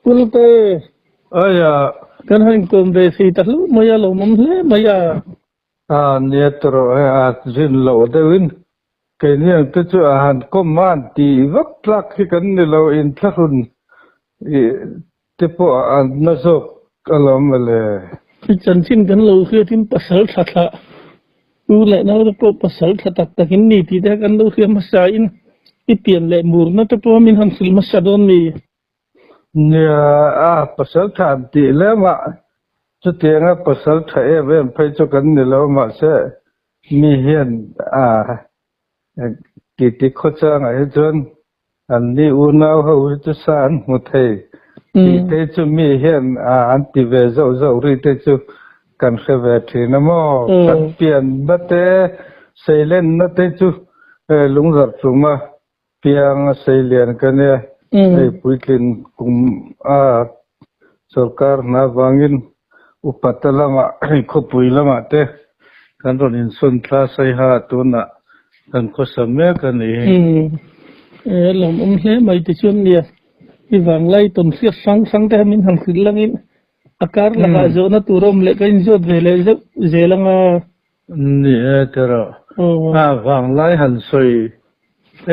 Pulte. Aia. Kan han inkawm ve thei ta hlauh mai a, lawmawm hle mai a. A nia tawrh e, a zin loh deuhin keini ang te chu a han kawm a han ti vak tlak hi kan ni lo, inthlahrun te pawh a na zawk alawm mawle. I chanchin kan lo hriatin pasal thla thlah u leh naute pawh pasal thla tak tak in ni tih te kha kan lo hria hmasa in i pian leh murna te pawh min han hrilh hmasa dawn mi? Nia, a pasal tha an tih lem a, chutianga pasal tha em em phei chu kan ni lo mahse mi hian a titi khawchangah hi chuan An ni unau ho hi chu sa an hmu thei tih te chu mi hian an ti ve zauh zauh ri te chu kan hre ve thin a maw? Kan pianna te, seilenna te chu lungzarh tluma piang a seilian ka nia, hei puitlin kum a sorkar hna vangin upata lamah hei khawpui lamah te kan rawn insawn thla saiha tunah Kan khawsa mek a ni. Umm e lawmawm hle mai tichuan nia i vanglai tawn hriat hrang hrang te kha min han hrilh langin a kar lakah zawhna tur a awm leh ka inzawt ve leh zeuh zel anga. Ni e tiraw. A vanglai han sawi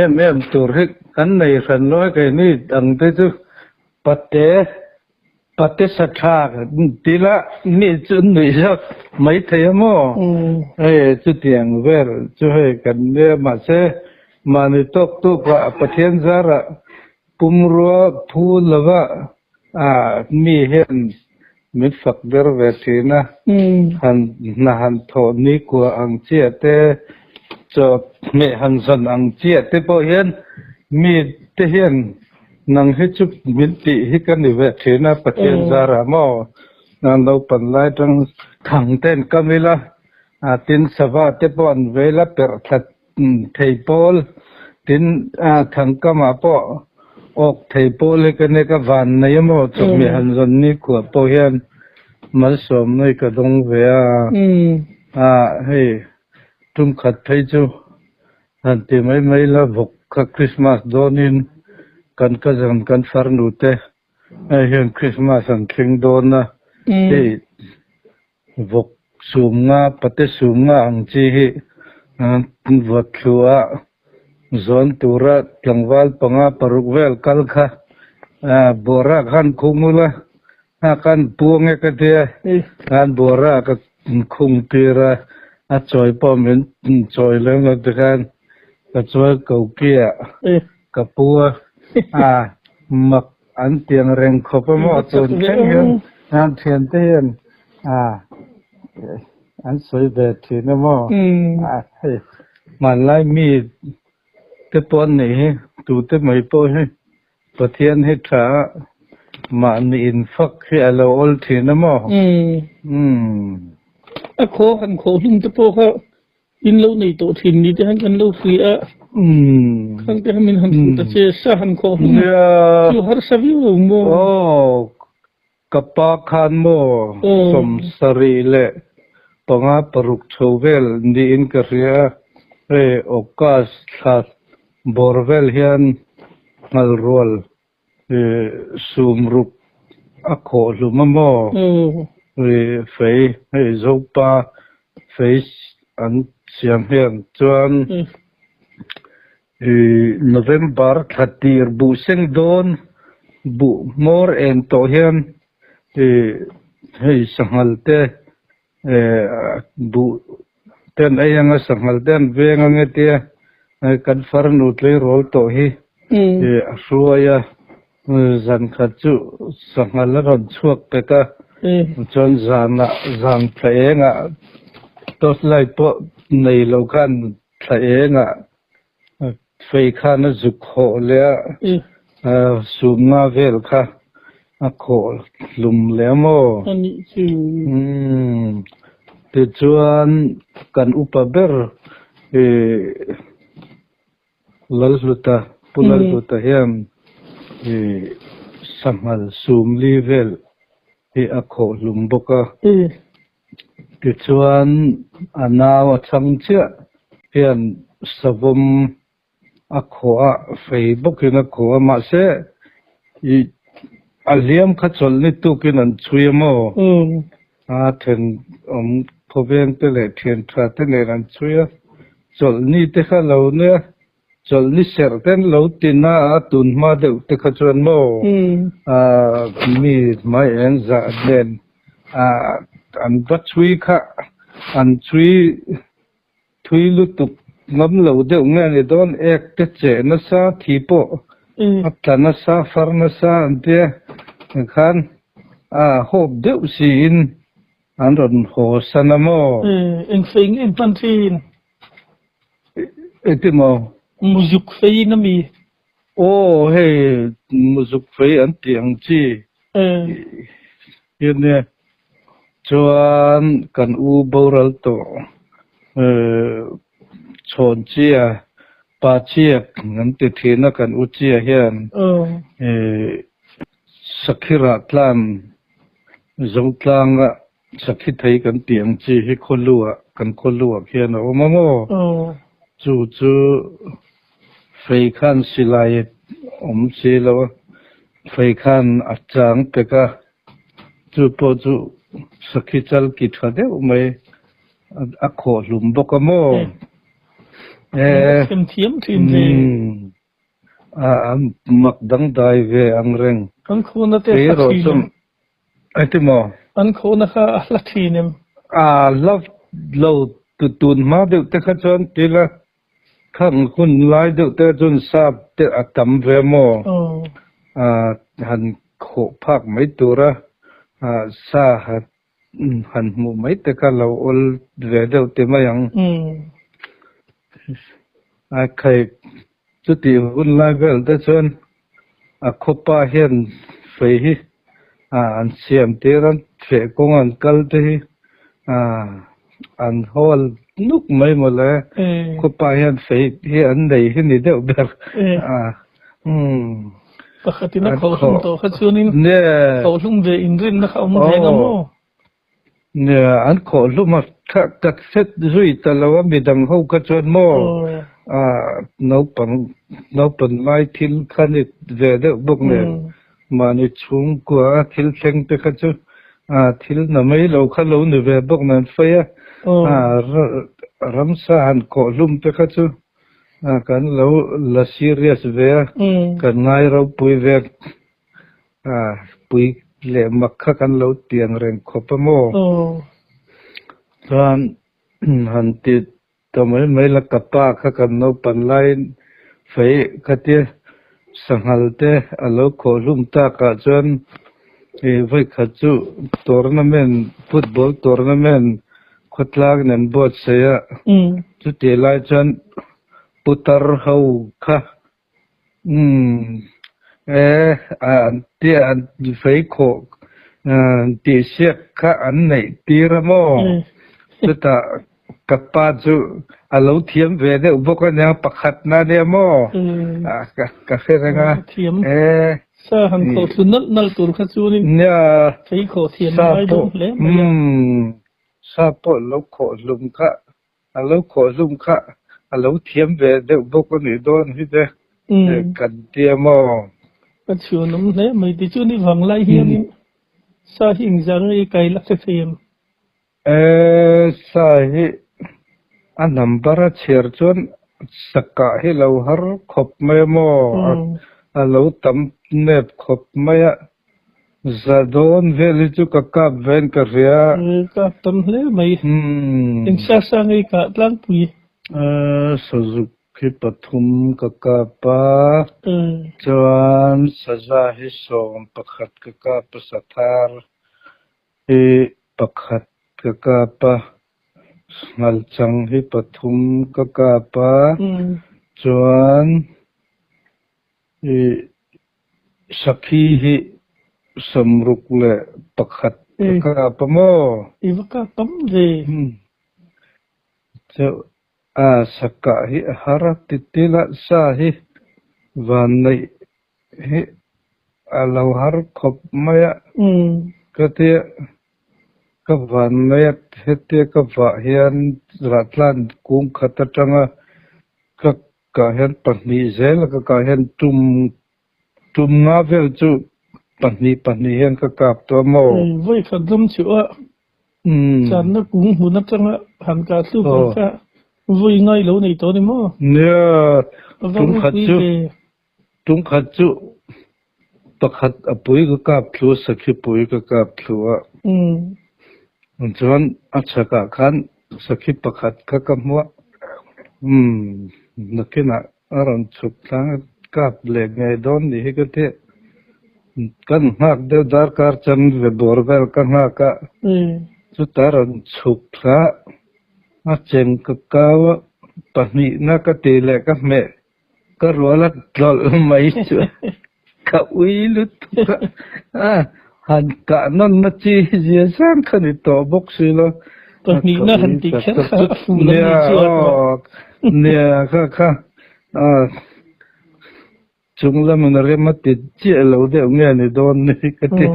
em em tur hi kan nei hran lo e keini ang te chu pate Pate sa tha ti la mi chu an nuih zawk mai thei a maw? Hei chutiang vel chu hei kan nia mahse mahni tawk tuk ah Pathian zarah pumrua phu lova mi hian min fak ber ve thin a, han hna han thawh nikua ang chiah te chaw hmeh han zawn ang chiah te pawh hian mi te hian Nang hi chu min tih hi ka ni ve thin a, Pathian zarah maw naupan lai atang thang ten kam ila, tin sava te pawh an veil a perh thla thei pawl, tin thang kamah pawh awk thei pawl hi ka nia ka van nei a maw chawhmeh han zawn ni khuah pawh hian malsawm mai ka dawng ve a, hei tum khat phei chu Han ti mai mai la vawk kha Christmas dawnin kan cousin kan farnu te hei hian Christmas an thleng dawn a, hei vawk sum nga pate sum nga ang chi hi vawt thlu a zawn tura tlangval panga paruk vel kal kha bawra khan khung ula a kan puang e ka tia khan bawra ka khung tir a a chawi pawh min chawi lem lo tikhan ka chuai ko kia ka pu a a mak an tiang reng khawp a maw tun thleng hian an thian te hian a an sawi ve thin a maw a hei hmanlai mi te pawh an nih hi tute mai pawh hi Pathian hi tha a, mahni infak hi a lo awl thin a maw? Umm. A khaw han khaw hlum te pawh kha in lo nei tawh thin ni te han kan lo hria a. Umm. Khang te kha min han hmuh ta che, sa han khaw hlum chu harsa viau lo maw? Aw, ka pa khan maw 75 paruk chho vel niin ka hria a, hei August thla bawr vel hian nghalrual sumruk a khawh hlum a maw? Fei hei Zopa fei an siam hian chuan November thla tir buh seng dawn buh hmawr eng tawh hian hei sanghal te buh te an ei anga sanghal te an veng ange tia kan farnu tleirawl tawh hi a hruai a zan khat chu sanghal a rawn chhuak pek a chuan zanah zan thla engah torchlight pawh nei lo khan Thla engah fei khan a zuk khawh leh a, sum nga vel kha a khawh hlum leh a maw? A nih chu. Umm, tichuan kan upa ber Lalhluta, Pu Lalhluta hian sanghal sum li vel hi a khawh hlum bawk a. Tichuan a nau a chhang chiah hian savawm a khawh a, fei bawkin a khawh a, mahse ih A hliam kha chawlhni tukin an chhui a maw? A thenawm khawveng te leh thian tha te nen an chhui a, chawlhni te kha lo nia, chawlhni serh te an lo ti na a, tun hma deuh te kha chuan maw mi hmai eng zah nen an va chhui kha an chhui Thui lutuk ngam lo deuh nge ni dawn ek te cheh nasa thi pawh a tla nasa far nasa an tia khan a hawp deuh siin an rawn haw san a maw? Eng fei nge in hman thin? Engti maw? Muzuk fei in ami? Aw hei muzuk fei an tih ang chi hi ania chuan kan u boral tawh chhawn chia pa chia an ti thin a kan u chia hian sakhirah tlan zotlanga Sakhi thei kan tih ang chi hi khawluah kan khawluah khian a awm a maw? Chu chu fei khan silai awm si lo a, fei khan a chang pek a, chu pawh chu sakhi chal ki tha deuh mai a khawh hlum bawk a maw? Thiam thin ve. A mak dangdai ve ang reng. Kan khawhna te a hla thin em? Engti maw? An khawhna kha a hla thin em? A hla lo tun hma deuh te kha chuan tila khang hun lai deuh te chuan sap te a tam ve maw? Han khawh phak mai tura sa han hmuh mai te kha lo awl ve deuh ti mai ang. A khai chutih hun lai vel te chuan a khawpa hian fei hi an siam tir a, feh kawng an kal te hi an hawl nuk mai mawle. Khawpa hian fei hi an nei hi ni deuh ber. Umm. Pakhatin a khawhlum tawh kha chuanin khawhlum ve inrinna kha awm reng a maw? Nia, an khawhlum a tak set zui ta lo a midang ho kha chuan maw naupang naupan lai thil kha ni ve deuh bawk nen mahni chhungkua a thil thleng te kha chu thil na mai lo kha lo ni ve bawk nen fei a ramsa han khawhlum te kha chu Kan lo la serious ve a, kan ngai ropui ve a, pui leh mak kha kan lo tiang reng khawp a maw? Chuan han ti ta mai mai la ka pa kha kan naupan laiin fei khatia sanghal te a lo khawh hlum takah chuan vawikhat chu tournament football tournament Khawtlang nen buatsaih a, chutih lai chuan putar ho kha umm e an tia an fei khawh tih siak kha an neih tir a maw? Chutah ka pa chu a lo thiam ve deuh bawk a nia, pakhatna a nia maw? Ka hre reng a, e. Sa han khawh thlu nalh nalh tur kha chuanin fei khawh thiam a ngai dawn hle mai a. Sa pawh lo khawh hlum kha, a lo khawh hlum kha a lo thiam ve deuh bawk a nih dawn hi te kan tia maw? Ka chhuanawm hle mai tichuan i vang lai hianin sa hi engzah nge i kai la hre thei em? E, sa hi a number a chhiar chuan sakah hi lo har khawp mai a maw? A lo tam nep khawp mai a, za dawn vel hi chu ka kap vein ka hria. E, kap tam hle mai. Eng sa sa nge i kah tlangpui? E, sazuk hi pathum ka kap a, chuan saza hi 11 ka kap a, sathar Hi pakhat ka kap a, ngalchang hi pathum ka kap a, chuan i sakhi hi 61 ka kap a maw? I va kap tam ve. A sakah hi a har a ti til a, sa hi vanneih hi a lo har khawp mai a, ka tia ka van mai a, hetia ka vah hian Rahtlan kung khat atanga ka kah hian pahnih zel a ka kah hian tum tum nga vel chu Pahnih pahnih hian ka kap tawh a maw? Vawi khat ram chhuh a, channa kung hmun atanga han kah thluk ang kha vawi ngai lo nei tawh a ni maw? Nia, tum khat chu tum khat chu pakhat a pui ka kap thlu a, sakhi pui ka kap thlu a. Chuan a chhakah khan sakhi pakhat kha ka hmuah. Nakinah A rawn chhuk tlang a, kap leh ngei dawn nih hi ka ti. Kan nghak deuh darkar chan ve bawr vel ka nghak a, chuta rawn chhuk thla a cheng ka kau a, pahnihna ka ti leh ka hmeh ka rual a tlawlh mai chu ka ui lutuk a, han kah nawnna chi hi zia zan kha ni tawh bawk si lo. Pahnihna han tih kher kha a fuh lam ni chu a tawh. Nia kha kha chung lamin a rem a ti chiah lo deuh nge ni dawn ni ka ti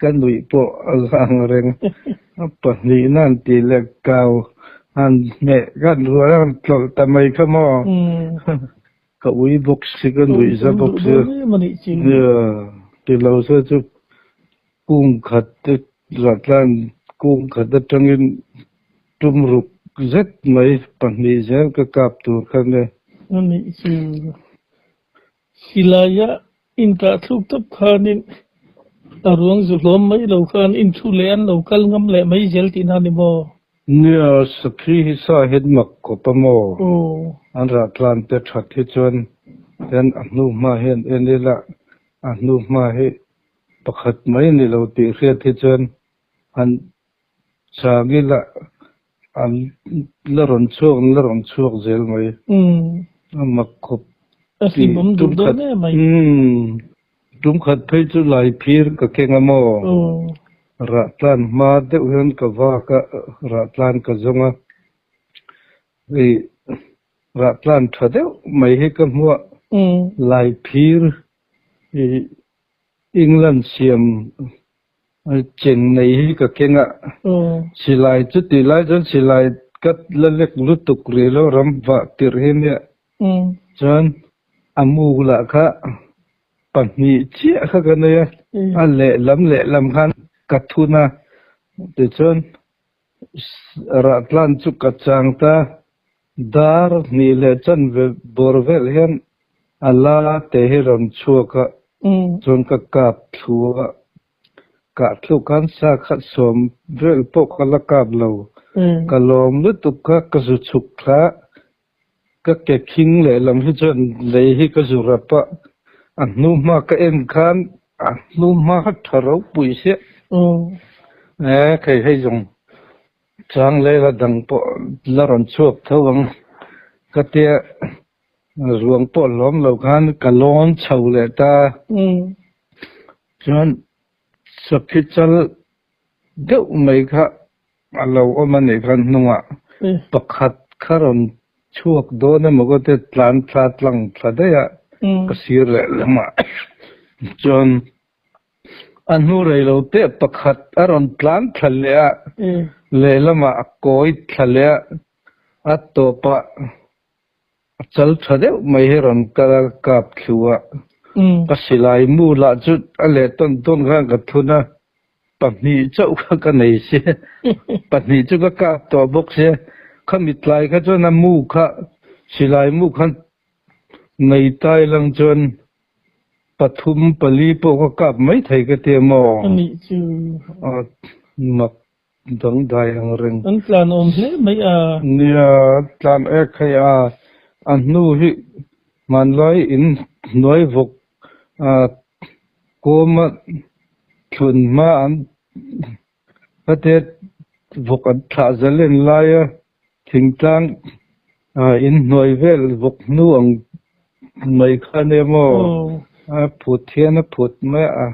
ka nuih pawh a zang reng. A pahnihna han tih leh kau han hmeh khan rual a han tlawlh ta mai kha maw. Ka ui bawk si, ka nuih za bawk si. Nia, ti lo se chu kung khat te zatlan kung khat atangin tum ruk zet mai pahnih zel ka kap tur kha nia. A nih chu. Silaia inkah thluk tawp khanin a ruang zu hlawm mai lo khan inthu leh an lo kal ngam leh mai zel tihna a ni maw? Nia, sakhi hi sa hian mak khawp a maw? An rah tlan te that hi chuan hian a hnu hma hian en ila, a hnu hma hi pakhat mai ni lo tih hriat hi chuan han chang ila an la rawn chhuak an la rawn chhuak zel mai. A mak khawp. A hlimawm duh dawn em mai. Tum khat phei chu lai phir ka keng a maw? Rah tlan hma deuh hian ka vak a, rah tlan ka zawng a. Hei rah tlan tha deuh mai hi ka hmuah. Lai phir i England siam cheng nei hi ka keng a. Silai chuti lai chuan silai ka la lek lutuk rih lo ram vah tirh hi nia. Chuan a muk lah kha pahnih chiah kha ka nei a, a lehlam lehlam khan ka thun a, tichuan rahtlan chu ka chang ta, dar hnih leh chanve bawr vel hian a la te hi rawn chhuak a, chuan ka kap thlu a, Kah thluk khan sa khat sawm vel pawh ka la kap lo. Ka lawm lutuk kha ka zu chhuk thla. Ka ke khing lehlam hi chuan lei hi ka zu rap a, a hnu hma ka en khan a hnu hma kha tha ropui siah. E khei hei zawng chang lela dang pawh la rawn chhuak tho ang ka tia ruang pawh hlawm lo khan ka lawn chho leh ta. Chuan sakhi chal deuh mai kha a lo awm a nih khan hnungah pakhat kha rawn chhuak dawn emaw ka ti tlan thla tlang thla daih a ka sir leh lamah chuan a hnu rei lo te pakhat a rawn tlan thla leh a lehlamah a kawi thla leh a a tawpah A chal tha deuh mai hi rawn kal a, kap thlu a. Ka silai mu lah chu a leh tawn tawn khan ka thun a, pahnih chauh kha ka nei sia, pahnih chu ka kap tawh bawk sia. Khami tlai kha chuan a mu kha silai mu khan nei tai lang chuan pathum pali pawh ka kap mai thei ka ti a maw? A nih chu. Mak Dangdai ang reng. An tlan awm hle mai a. Nia, tlan ek hei a, a hnu hi hmanlai in hnuai vawk kawma thlun hma an hate vawk an thlah zalen laia thingtlang in hnuai vel vawk hnu ang mai kha nia maw? A phut hian a phut mai a.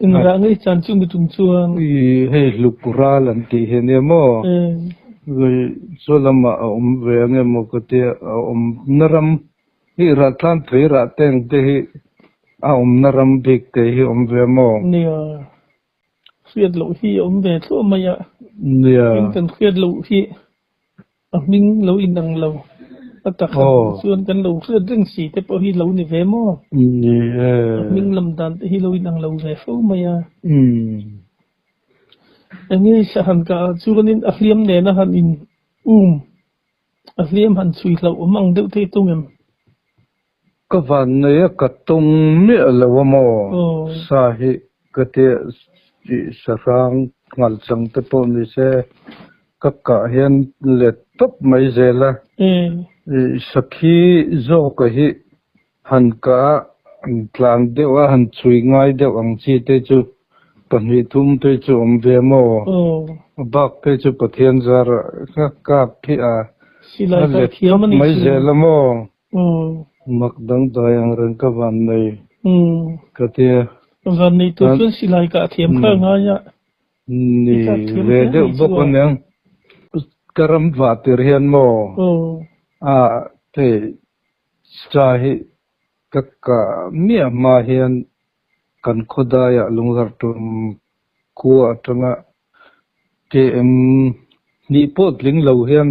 Engah ngei chan chu mi tum chuan. Ui hei hluk ral an tih hi ania maw? Ui chu lamah a awm ve ange maw ka tia a awmna ram hi Rahtlan phei rah teng te hi a awmna ram bik te hi awm ve a maw? Nia, hriat loh hi a awm ve thluah mai a. Nia. Tin kan hriat loh hi a hming lo inang lo. A tak han hmuh chuan kan lo hriat reng si te pawh hi lo ni ve maw? Ni e. A hming lam dan te hi lo inang lo ve fo mai a. Enge sahan ka ah chuanin a hliam nena han in um a hliam han chhui hlauh awm ang deuh thei tung em? Ka van nei a ka tawng miah lo a maw? Sa hi ka tia sahrang nghal chang te pawh ni se ka kah hian let tawp mai zel a. Sakhi zawka hi han kah a tlan deuh a han chhui ngai deuh ang chi te chu pahnih thum te chu awm ve maw? A bak phei chu Pathian zar ka kap hi a let tawp mai zel a maw? Mak dangdai ang reng ka van nei ka ti a. Van nei tur chuan silai kah thiam kha a ngai a. Ni ve deuh bawk a niang. Ka ram vah tir hian maw a hei sa hi ka kah miah hma hian kan khawdaiah lungzarh tum khua atanga KM hnih pawh tling lo hian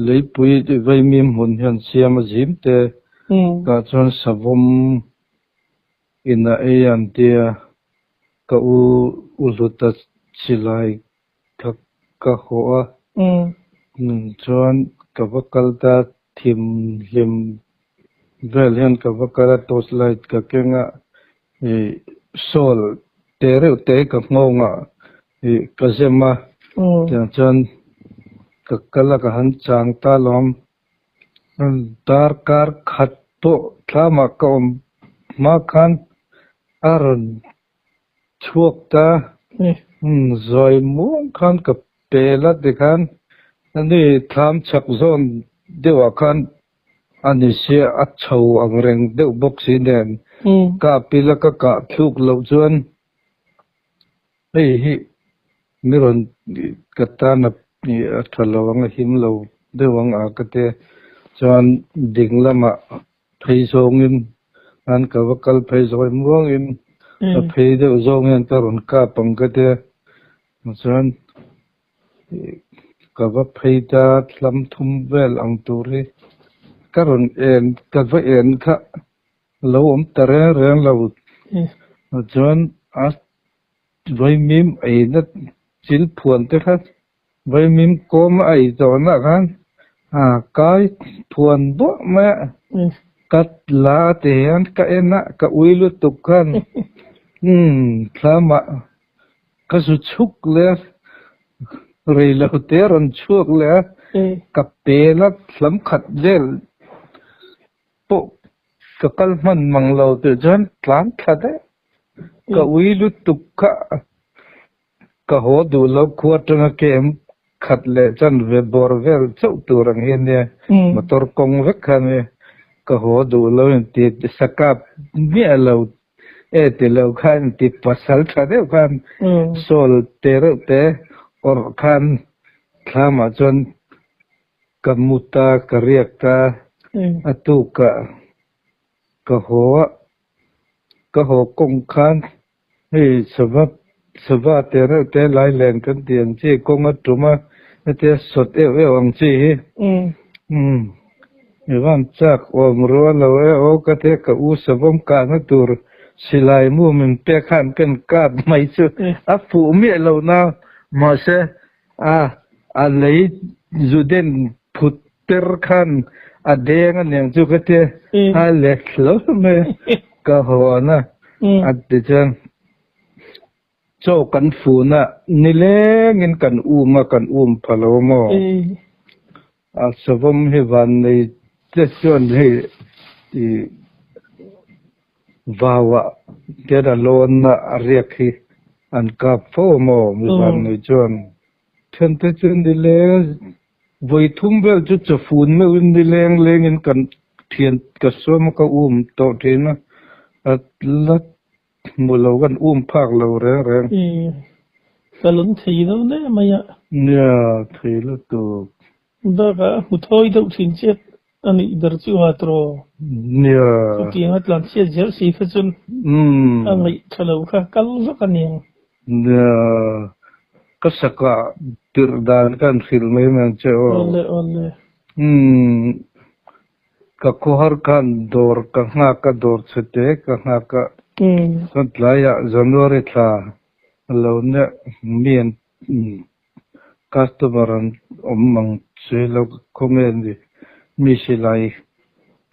leipui vaimim hmun hian siam a zim te tah chuan savawm in a ei an tia ka u u hluta silai kha ka hawh a chuan ka va kal ta thim hlim vel hian ka va kal a torch light ka keng a ih sawl te reuh te ka nghawng ah ih ka zem a tiang chuan ka kal a ka han chang ta lawm darkar khat pawh thlamah ka awm hma khan a rawn chhuak ta zawi muang khan ka pel a tikhan ani thlam chhak zawn deuh ah khan a ni sia a chho ang reng deuh bawk si nen kah pila ka kah thluk loh chuan hei hi mi rawn ka tan a tha lo ang a him lo deuh ang a ka tia chuan ding lamah phei zawngin an ka va kal phei zawi muangin a phei deuh zawng hian ka rawn kap ang ka tia chuan ka va phei ta hlam thum vel ang tur hi ka rawn en ka va en kha lo awm ta reng reng lo chuan a vaimim eina chil phuan te kha Vaimim kawm a ei tawhna khan a kai phuan buah mai a, ka la ti hian ka en a, ka ui lutuk khan umm thlamah ka zu chhuk leh a, rei lo te a rawn chhuak leh a, ka pel a hlam khat vel pawh ka kal hman mang lo tih chuan tlan thla daih, ka ui lutuk kha. Ka haw duh lo khua atanga kem khat leh chan ve bawr vel chauh tur ang hi ania, motor kawng vek kha ania, ka haw duh lo in ti sakap miah lo e ti lo khan in ti pasal tha deuh khan sawl te reuh te awrh khan thlamah chuan ka mu ta ka riak ta a tukah ka haw a ka haw kawng khan Hei sava sava te reuh te lai len kan tih ang chi kawng a tum a hetia sawt euh euh ang chi hi umm i van chak awm rual lo e aw ka tia ka u savawm kahna tur silai mu min pek khan kan kap mai chu a fuh miah lo na mahse a a lei zu den phut per khan a deng aniang chu ka tia a let hlauh mai a ka hawn a a ti chuan chaw kan fun a nilengin kan um a kan um pha lo maw a savawm hi van nei te chuan hei ih vauah hian a lawn a a riak hi an kap fo maw mi van nei chuan Thiante chu nileng vawi thum vel chu chawfun meuhin nileng lengin kan thian ka sawm a ka um tawh thin a, a la hmu lo kan um phak lo reng reng. I ka lun thei lo hle mai a. Nia, thei lutuk. Bakah a hmu thawi deuh thin chiat a nih ber chu a tawh. Nia. Chutianga tlanchhiat zel si kha chuan a ngaih tha lo kha kal vak a niang. Nia, ka sakah tirh dan khan hrilh mai mai ang che aw. Awle awle. Umm. Ka khawhar khan dawr ka nghak a, dawr chhete ka nghak a. Chuan tlaiah January thla lo nia mi an customer an awm ang che lo khawnge ni mi silai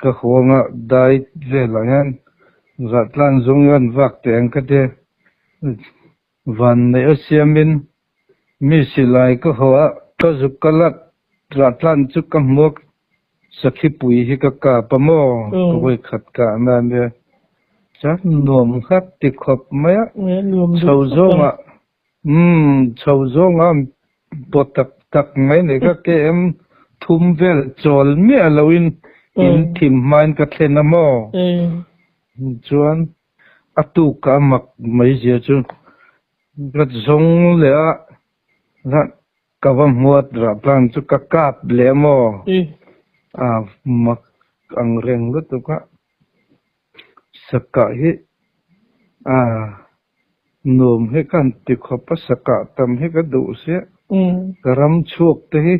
ka huang a dai velah hian zahtlan zawng hian vak teh ang ka tia Vanneih a siamin mi silai ka haw a, ka zuk ka lak tlah tlan chu ka hmuak sakhi pui hi ka kap a maw? Ka vawi khat kah na nia. Chuan nuam nghat ti khawp mai a, chho zawngah umm chho zawngah pawh tak tak mai nei kha KM thum vel chawl miah loin in thim hmain ka thlen a maw? Chuan A tuk a mak mai zia chu ka zawng leh a, ka va hmuat rah plan chu ka kap leh maw? A mak ang reng lutuk a, sakah hi a nuam hi ka han ti khawp a, sakah tam hi ka duh sia, ka ram chhuak te hi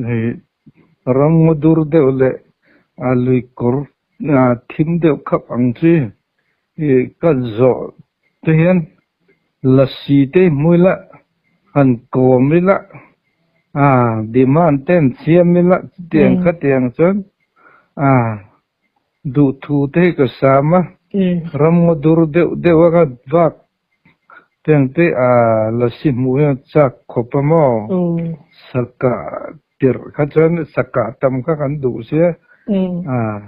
hei ram ngaw dur deuh leh a lui kawr thim deuh khap ang chi ih ka zawh te hian lasi te hi hmu ila han kawm ila ah demand te an siam ila chutiang khatiang chuan ah duhthu te hi ka sam a ramngaw dur deuh deuh a ka vak tiang te ah lasi hmuh hian chak khawp a maw sakah tirh kha chuan sakah tam kha kan duh sia ah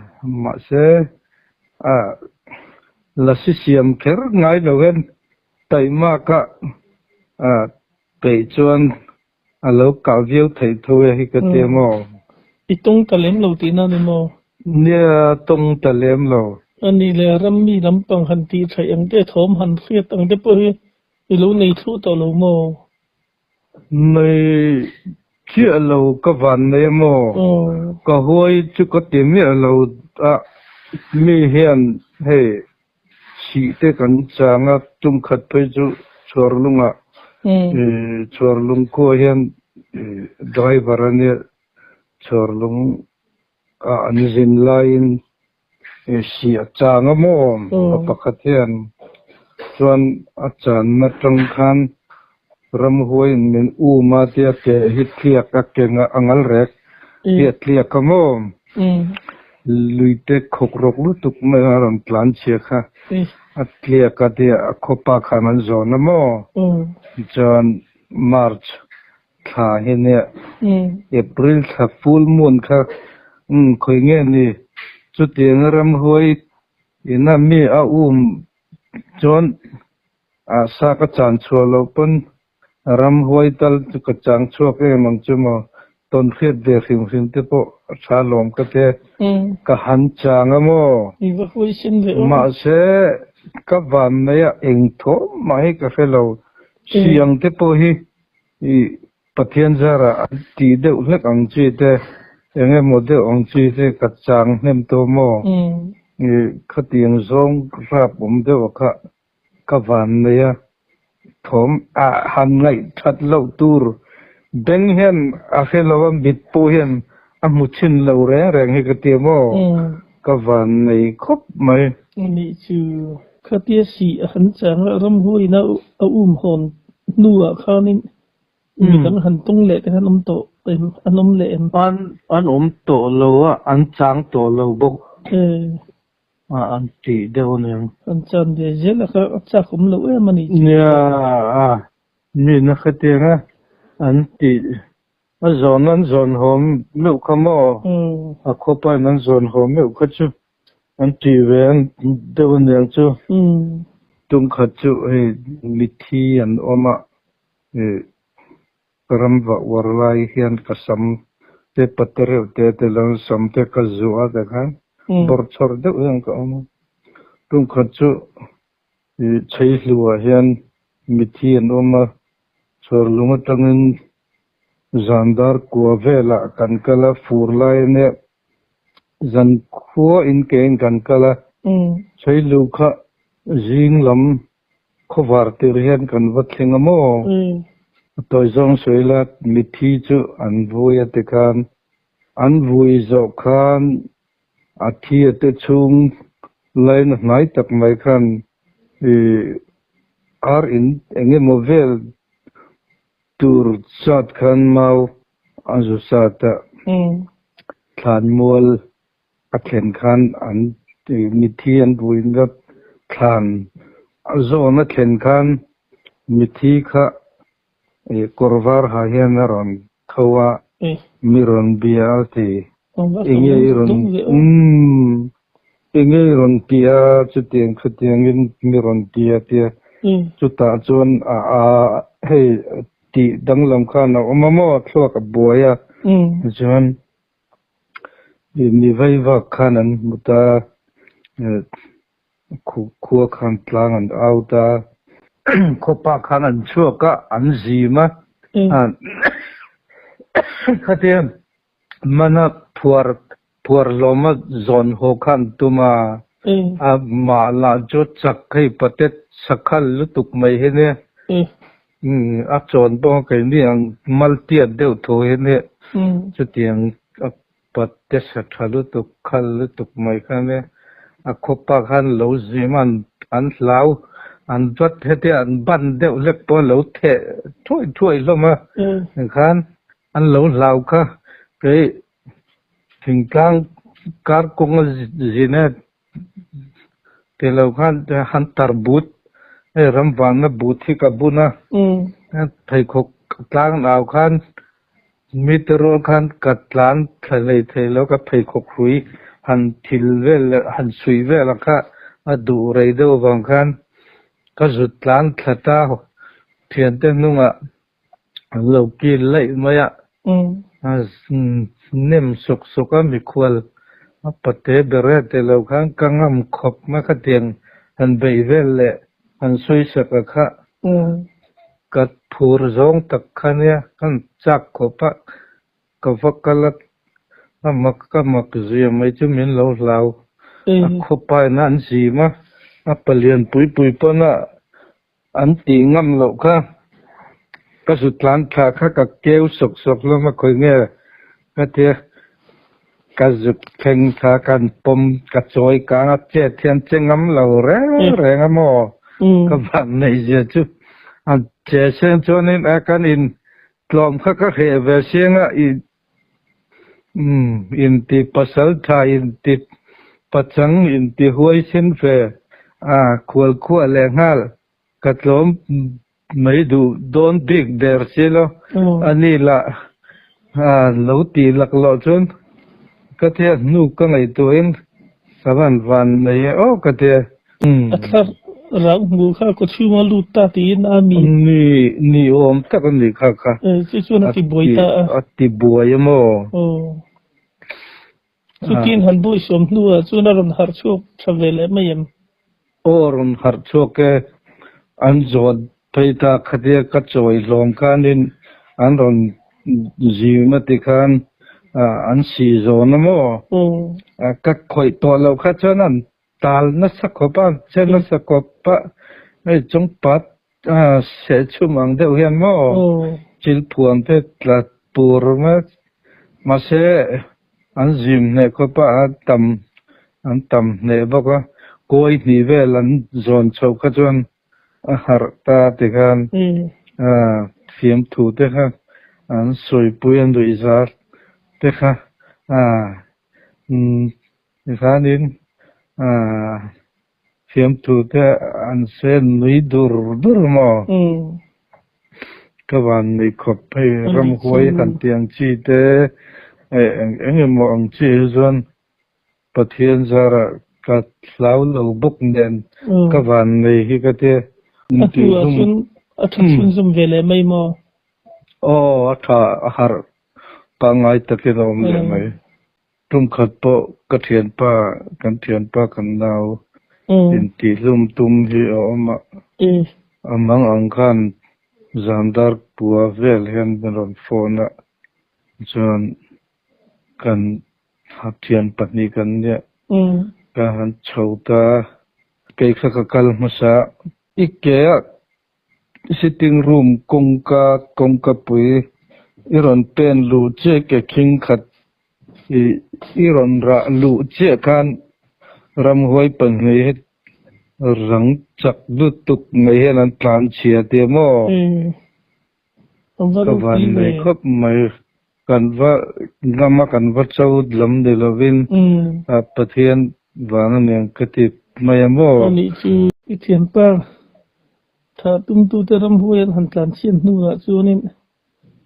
mahse ah lasi siam kher ngai lo hian taihmak a ah peih chuan a lo kah viau theih tho e hi ka ti a maw? I tawng ta lem lo tihna ni maw? Nia, tawng ta lem lo. A nih leh rammi lampang han tih theih ang te, thawm han hriat ang te pawh hi i lo nei thluh tawh lo maw? Nei chiah lo ka van nei a maw? Ka huai chu ka ti miah lo a, mi hian hei Sih te kan chang a, tum khat phei chu chhuarlungah chhuarlung khua hian driver a nia, chhuarlung ah an zin laiin sih a chang a maw pa pakhat hian chuan a channa tang khan ramhuaiin min um a tia ke hi tliak a ke a ngal rek hi a tliak a maw. Luite khawk rawk lutuk mai a rawn tlan chhia kha a tliak a tia a khawpa khan an zawn a maw? Chuan March thla hi nia April thla full moon kha umm khawi nge ni chutiang a ramhuai ina mi a um chuan a sa ka chan chhuah loh pawn Ramhuai tal chu ka chang chhuak em ang chu maw? Tawn hriat ve hrim hrim te pawh a tha lawm ka ti. Ka han chang a maw? I va huai sin ve aw. Mahse, ka van mai a eng thaw mah hi ka hre lo. Siang te pawh hi i Pathian zarah an tih deuh hlek ang chi te, eng emaw deuh ang chi te ka chang hnem tawh maw? I khatiang zawng rap awm deuh a kha Ka van nei a, thawm a han ngaih that loh tur beng hian a hre lo a, mit pawh hian a hmu chhin lo reng reng hi ka ti a maw? Ka van nei khawp mai. Anih chu khatia sih a han chang a, ramhuaina a um hawn hnuah khanin midang han tung leh te khan awm tawh em? An awm leh em? An awm tawh lo a, an chang tawh lo bawk. An tih deuh a niang. An chan ve zel a kha a chak awm loh em a ni. Nia a, mi na khatiang a an tih a zawn an zawn haw meuh kha maw? A khawpain an zawn haw meuh kha chu an tih ve deuh a niang chu. Tum khat chu hei mithi an awm a, Ka ram vah uar lai hian ka sam te pate reuh te te lo sam te ka zuah a tikhan bawrh chhawr deuh hian ka awm a. Tumkhat chu ih Chheihluah hian mithi an awm a, chhuarlung atangin zan dar kua velah kan kal a, fur lai ania zan khua in ke in kan kal a, Chheihlu kha zing lam Khawvar tir hian kan va thleng a maw? A tawi zawng sawi la, mithi chu an vui a ti khan, an vui zawh khan A thi a te chhung laina hnai tak mai khan ih ar in eng emaw vel tur zat khan mau a zu sat a, thlanmual a thlen khan an mithi an buin vek thlan a zawn a thlen khan mithi kha ih kawr var ha hian a rawn tho a, mi rawn bia a ti. Enge i rawn umm enge i rawn ti a chutiang khatiangin mi rawn ti a tia chutah chuan a a hei tih danglam khan a awm a maw thluak a buai a chuan mi vaivak khan an hmu ta Khua khan tlang an out a, khawpa khan an chhuak a, an zim a, khatia mana phuar phuar hlawma zawn haw kha an tum a, a mah lah chu chak hei patet sakhal lutuk mai hi nia, a chawn pawh keini ang maltiat deuh tho hi nia, chutiang a Patte sa tha lutuk, khal lutuk mai kha nia. A khawpa khan lo zim a, an hlau, an vat hetia an ban deuh hlek pawh a lo theh thuai thuai hlawm a, tikhan an lo hlau kha kei thingtlang kar kawnga zin e ti lo khan han tar but, hei ram vanna but hi ka bun a, pheikhawk tlang nau khan Mite rual khan ka tlan thla hlei thei lo, ka pheikhawk hrui han thil vel leh han suih vel ang kha a duh rei deuh avang khan ka zut tlan thla ta thiante hnungah an lo kil laih mai a, a nem sawk sawk a mikhual a pate ber e tih lo khan ka ngam khawp mai khatiang han beih vel leh han sawi sak a kha. Ka phur zawng tak kha nia, ka chak khawp a, ka va kal a, a mak ka mak zia mai chu min lo hlau. A khawpa in an zim a, a palian pui pui pawn a an tih ngam loh kha. Ka zut tlan thla kha ka keu sawk sawk hlawm a, khawi nge ka tia ka zut thleng thla khan pawm ka chawi kang a chet hian che ngam lo reng reng a maw ka van neih zia chu a che seng chuanin a kan in tlawm kha ka hreh ve siang a i umm inti pasal tha inti pachang inti huaisen ve a khual khuah leh nghal ka tlawm Mai duh dawn bik der si lo. A ni lah lo tih laklawh chuan ka tia hnu ka ngaihtuahin ka van van nei e aw ka tia. A thla rang hmu kha kaw chhunga lut ta tiin a mi. Ni ni awm tak a nih kha kha. Chu chuan a ti buai ta a. A ti buai a maw? Aw. Chutin han buaisawm hnuah chuan a rawn harh chhuak tha ve leh mai em? Aw rawn harh chhuak e, an zawt phei ta khatia ka chawi hlawm khanin an rawn zim a ti khan an si zawn a maw? Ka khawih tawh loh kha chuan an tal nasa khawp a, che nasa khawp a, hei chung pat seh chhum ang deuh hian maw chil phuan te tla tur mai mahse an zim hneh khawp a, a tam an tam hneh bawk a, kawi hnih vel an zawn chhoh kha chuan a harh ta tikhan fiamthu te kha an sawipui a nuihzat te kha umm. Tikhanin fiamthu te an sen nui dur dur maw? Ka van nui khawp hei ramhuai han ti ang chi te eng eng emaw ang chi hi chuan Pathian zarah ka hlau lo bawk nen ka van nei hi ka tia. A hnuah chuan a tha chhunzawm ve leh mai maw? Aw a tha a harh pangngai takin a awm leh mai. Tumkhat pawh ka thianpa, kan thianpa kan nau intihlum tum hi a awm a, a mang ang khan zandar pua vel hian min rawn phone a, chuan kan thian pahnih kan nia, ka han chho ta, kei kha ka kal hmasa, i ke a Sitting room kawngka kawngka pui i rawn pen luh che ke khing khat I rawn rah luh chiah khan ramhuai pahnih hi rang chak lutuk mai hian an tlan chhia tia maw? Ka van nei khawp mai. Kan va lama kan va cho lam ni lovin Pathian vang aniang ka ti mai a maw? Anih chu i thianpa Thah tumtute ramhuai an han tlanchhiat hnuah chuanin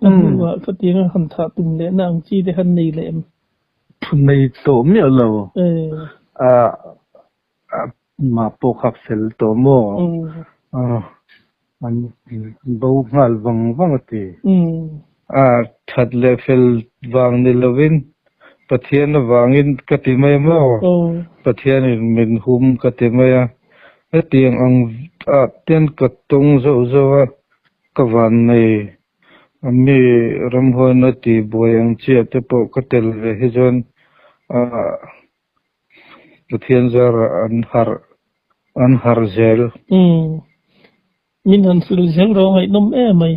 a hnuah khatianga han thah tum lehna ang chi te han nei leh em? Nei tawh miah lo. A mah pawh kha fel tawh maw? An bo nghal vang vang a ti. A that leh fel vang ni lovin Pathian avangin ka ti mai maw? Pathianin min hum ka ti mai a. Hetiang ang ah ten ka tawng zauh zauh a, ka van nei a mi ramhuaina tih buai ang chiah te pawh ka tel ve hi chuan ah Pathian zarah an harh an harh zel. Umm min han hril zel rawh ngaihnawm em mai.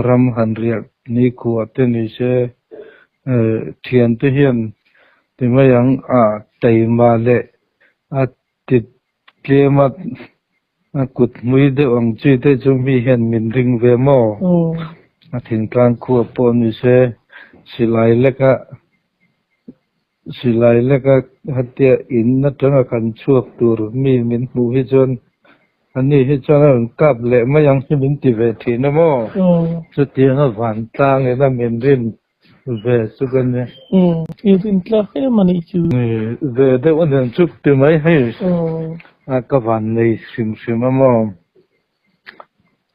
Ram han riah nikhua te ni se thiante hian ti mai ang ah taima leh a Ti tlema a kut hmui deuh ang chi te chu mi hian min ring ve maw? A thingtlang khua pawh ni se silai leka silai leka hetia in atanga kan chhuak tur mi min hmuh hi chuan ani hi chuan a rawn kap leh mai ang hi min ti ve thin a maw? Chutianga vantlang ina min rin Ve chu ka nia. Umm i rin tlak em a nih chu. Ve deuh a nen chu ti mai hei. A ka van nei hrim hrim a maw.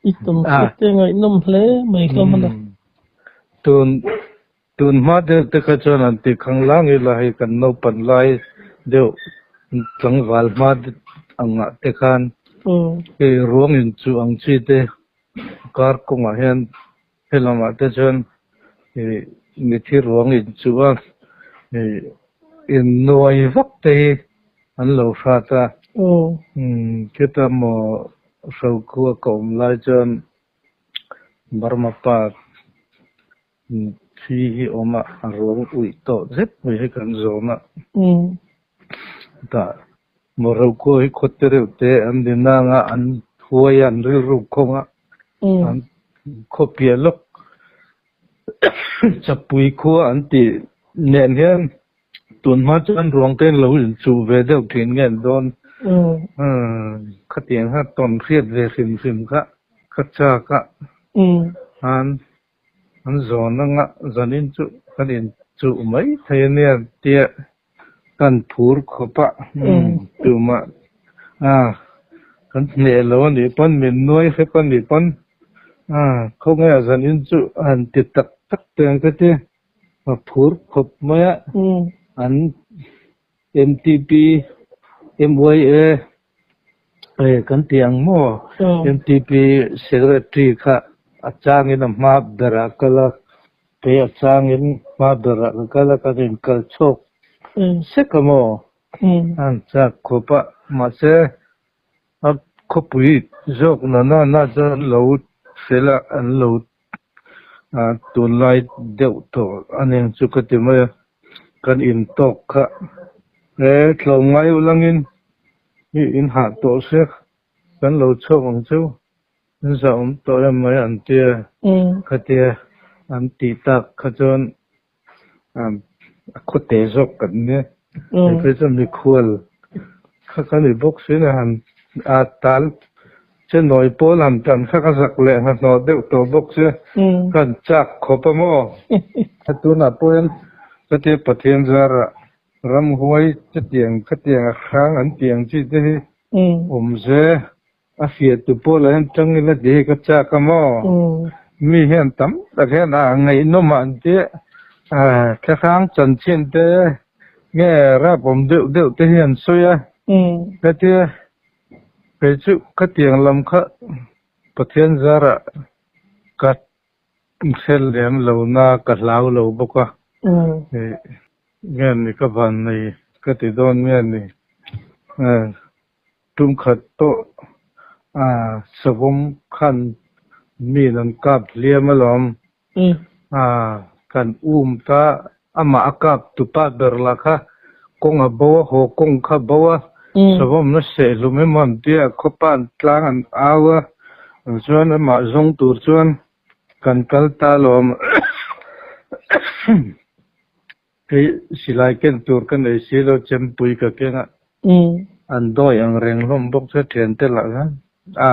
I tam hriat te ngaihnawm hle mai hlawm a na. Tun tun hma deuh te kha chuan an ti khang lang ila hei kan naupan lai deuh tlangval hma angah te khan hei ruang in chuh ang chi te kar kawngah hian He lamah te chuan ih mithi ruang inchuh a ih innuai vak te hi an lo hrat a. Khita maw Hrokhua ka awm lai chuan Burma pa thi hi awm a, a ruang uih tawh zet mai hi kan zawm a. Tah maw Hrokhua hi khawte reuh te an ni nang a, an huai a, an rilru khawng a. An khaw piah lawk chapui khua an tih nen hian tun hma chuan ruang te lo inchuh ve deuh thin nge an dawn. Khatiang kha tawn hriat ve hrim hrim kha ka chak a. An an zawn anga zanin chu kan inchuh mai thei ania tia Kan phur khawp a, tumah kan hneh lo a nih pawn, min nuai hrep a nih pawn, khawnge a zanin chu han ti tak tak teh ang ka ti, a phur khawp mai a, an MTP, MYA kan ti ang maw, MTP Secretary kha a changin a hma berah a kal a, Kei a changin hma berah ka kal a, kan inkal chhuak sek a maw? An chak khawp a, mahse a khawpui zawk na na na chuan an lo fel a, an lo tunlai deuh tawh a nen chu ka ti mai a, kan intawk kha e tlawmngai ulangin i inhah tawh sek kan lo chhuak ang chu. Zahawm tawh em mai an tia khatia an tih tak kha chuan a khawte zawk kan nia hei phei chuan mikhual kha ka ni bawk si na han a tal che nawi pawl han tan kha ka zak leh hnahnawh deuh tawh bawk sia ka han chak khawp a maw tunah pawh hian khatia Pathian zarah ramhuai chutiang khatiang a hrang an tih ang chi te hi awm se. A fiah tu pawh lah hian tang ila ti hi ka chak a maw? Mi hian tam tak hian a ngaihnawm ah an ti a, thlahrang chanchin te nge rap awm deuh deuh te hi an sawi a, ka tia kei chu ka tiang lam kha Pathian zarah ka hre lem lo na ka hlau lo bawk a, nge ni ka van nei ka ti dawn nge ni. Tum khat pawh a savawm khan min an kap hliam alawm. A kan um ta Amah a kap tupa ber lah kha kawng a bo a, haw kawng kha a bo a, savawmna sehhlum emaw an tia khawpa an tlang an au a, chuan amah zawng tur chuan kan kal ta lawm. Kei silai ken tur ka nei si lo, chempui ka keng a, an dawi ang reng hlawm bawk chu thiante lah khan a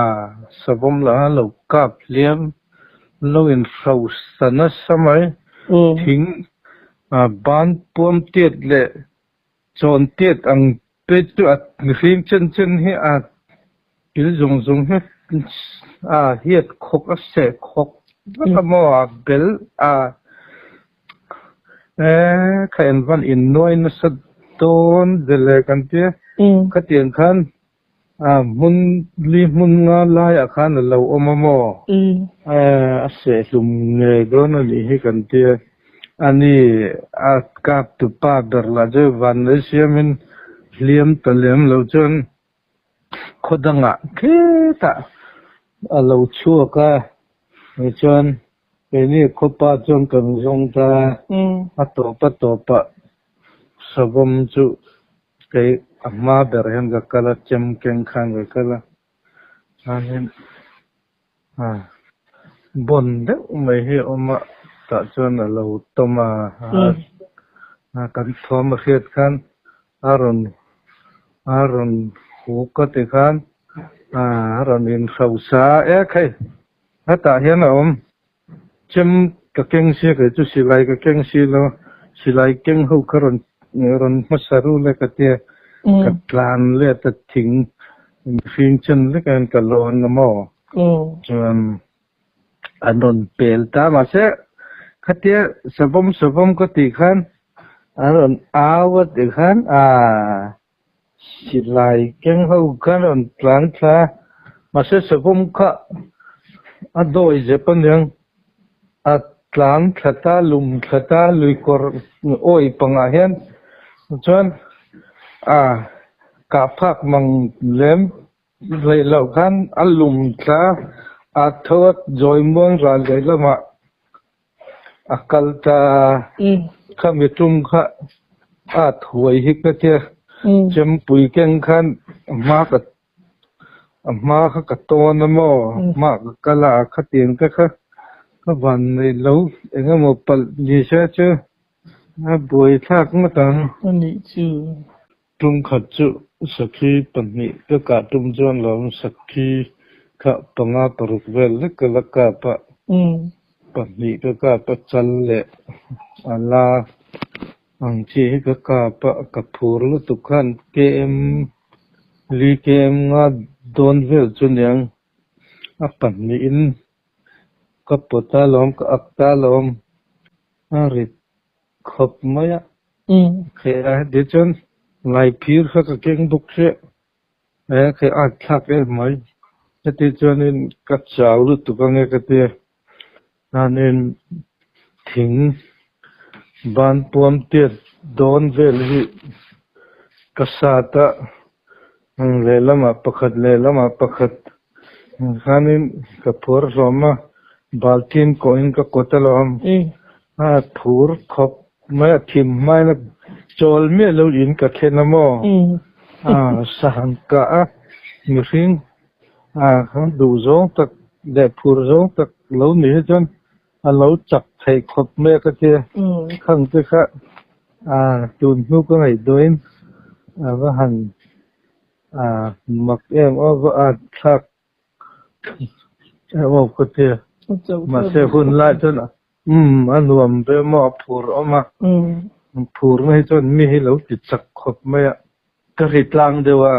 savawm lah khan lo kap hliam lo in hrosa nasa mai, thing ban puam tiat leh chawn tiat ang te chu a mihring chen chen hi a kil zawng zawng hi a hiat khawk a seh khawk vek a maw a bel a eh kha en van in nuai nasa dawn ve le kan tia khatiang khan a hmun li hmun nga laiah khan a lo awm a maw eh a seh hlum ngei dawn a nih hi kan tia ani a kap tupa ber lah chu vanlei siamin hliam ta lem lo chuan Khaw dangah tletah a lo chhuak a, tichuan keini khawpa chuan kan zawng ta a tawp a tawpah savawm chu kei a hma ber hian ka kal a, chem keng khan ka kal a, chuanin bawn deuh mai hi a awm a, tah chuan a lo tawm a, kan thawm a hriat khan A rawn a rawn huk a ti khan a rawn inhrosa ek hei hetah hian a awm chem ka keng sia kei chu silai ka keng si lo silai keng ho kha rawn rawn hmasa rul e ka tia ka tlan let a thing mihring chen vek hian ka lawn a maw chuan an rawn pel ta mahse khatia savawm savawm ka tih khan an rawn au a tih khan aaa silai keng ho khan rawn tlan thla a mahse savawm kha a dawi zep aniang a tlan thla ta lum thla ta lui kawr awi pangah hian chuan a kah phak mang lem Hleih loh khan a lum tla a tho a zawi muang ral leh lamah a kal ta khami tum kha a thuai hi ka tia chempui keng khan a hma ka a hma kha ka tawn a maw hma ka kal a khatiang te kha ka van nei lo eng emaw palh ni se chu a buaithlak ngawt ang. Anih chu. Tum khat chu sakhi pahnih ka kah tum chuan lo sakhi kha panga paruk vel lek ka la kap a, pahnih ka kap a chal leh a la ang chi hi ka kap a, ka phur lutuk khan KM li KM nga dawn vel chu niang a pahnihin ka pawt a lawm ka ak ta lawm a rit Khawp mai a. Khe a heti chuan Ngaiphir kha ka keng bawk hreh. E khe at thlak em mai. Heti chuanin ka chau lutuk ange ka ti a. Chuanin thing ban puam tiat dawn vel hi ka sat a. Lehlamah pakhat lehlamah pakhat khanin ka phuar hlawm a, baltin kawhin ka kawt alawm. A phur khawp mai a thim hmain a chawl miah lo in ka thlen a maw? A sahang kah a mihring a duh zawng tak leh phur zawng tak lo ni hi chuan a lo chak theih khawp mai a ka ti a, khang te kha a tun hnu ka ngaihtuahin a va han a mak em aw va at thlak em aw ka ti a, mahse hun lai chuan umm a nuam ve maw a phur awm a, phur na hi chuan mi hi lo ti chak khawp mai a, ka ri tlang deuh a.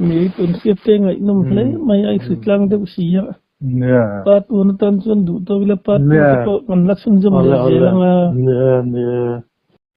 Mi tun hriat te ngaihnawm hle mai a, i hri tlang deuh si a. Pa tun atan chuan duh tawk ila pa tun te pawh kan la chhunzawm leh zel ang a. Nia, nia.